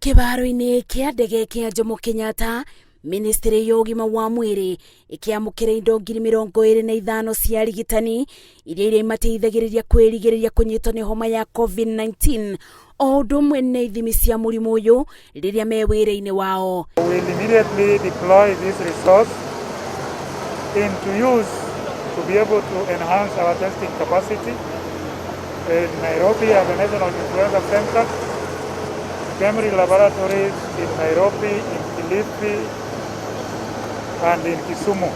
Kĩharo-inĩ kĩa ndege kĩa Jomo Kenyatta, Ministry ya ũgima wa mwĩrĩ ĩkĩamũkĩra indo 25,000 cia arigitani iria iria imateithagĩrĩria kwĩrigĩrĩria kũnyitwo nĩ homa ya COVID-19 o ũndũ ũmwe na ithimi cia mũrimũ ũyũ rĩrĩa me wĩra-inĩ wao. We'll immediately deploy this resource into use to be able to enhance our testing capacity in Nairobi at the National Influenza Center, Kemri laboratories in Nairobi, in Kilifi, and in Kisumu.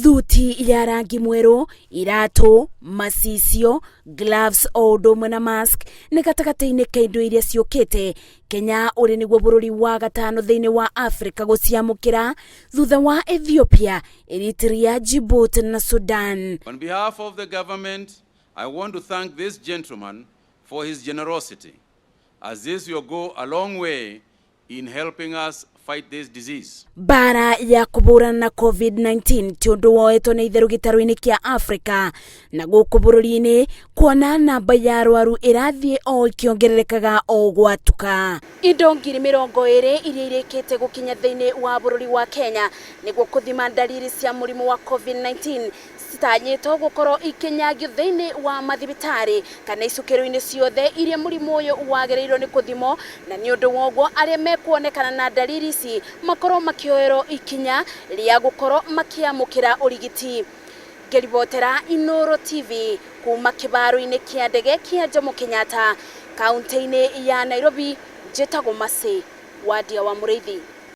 Thuti ya rangi mwerũ, iratũ, macicio, gloves o ũndũ ũmwe na mask nĩ gatagatĩ-inĩ ka indo iria ciũkĩte. Kenya ũrĩ nĩguo bũrũri wa gatano thĩinĩ wa Afrika gũciamũkĩra thutha wa Ethiopia, Eritrea, Djibouti na Sudan. On behalf of the government, I want to thank this gentleman for his generosity, as this will go a long way in helping us fight this disease. Mbara ya kũhũrana na COVID-19 ti ũndũ woetwo na itherũ gĩtarũ-inĩ kĩa Afrika na gũkũ bũrũri-inĩ kuona namba ya arwaru ĩrathiĩ o ĩkĩongererekaga o gwatuka. Indo 20,000 iria irĩkĩte gũkinya thĩinĩ wa bũrũri wa Kenya nĩguo kũthima ndariri cia mũrimũ wa COVID-19 citanyĩtwo gũkorwo ikinyagio thĩinĩ wa mathibitarĩ kana icukĩro-inĩ ciothe iria mũrimũ ũyũ wagĩrĩirwo nĩ kũthimwo, na nĩ ũndũ wa ũguo arĩa mekuonekana na ndariri ici makorwo makĩoerwo ikinya rĩa gũkorwo makĩamũkĩra ũrigiti. Ngĩribotera Inooro TV kuma kĩbaro-inĩ kĩa ndege kĩa Jomo Kenyatta kaunti-inĩ ya Nairobi, njĩtagwo Mercy Wadia wa Mũrĩithi.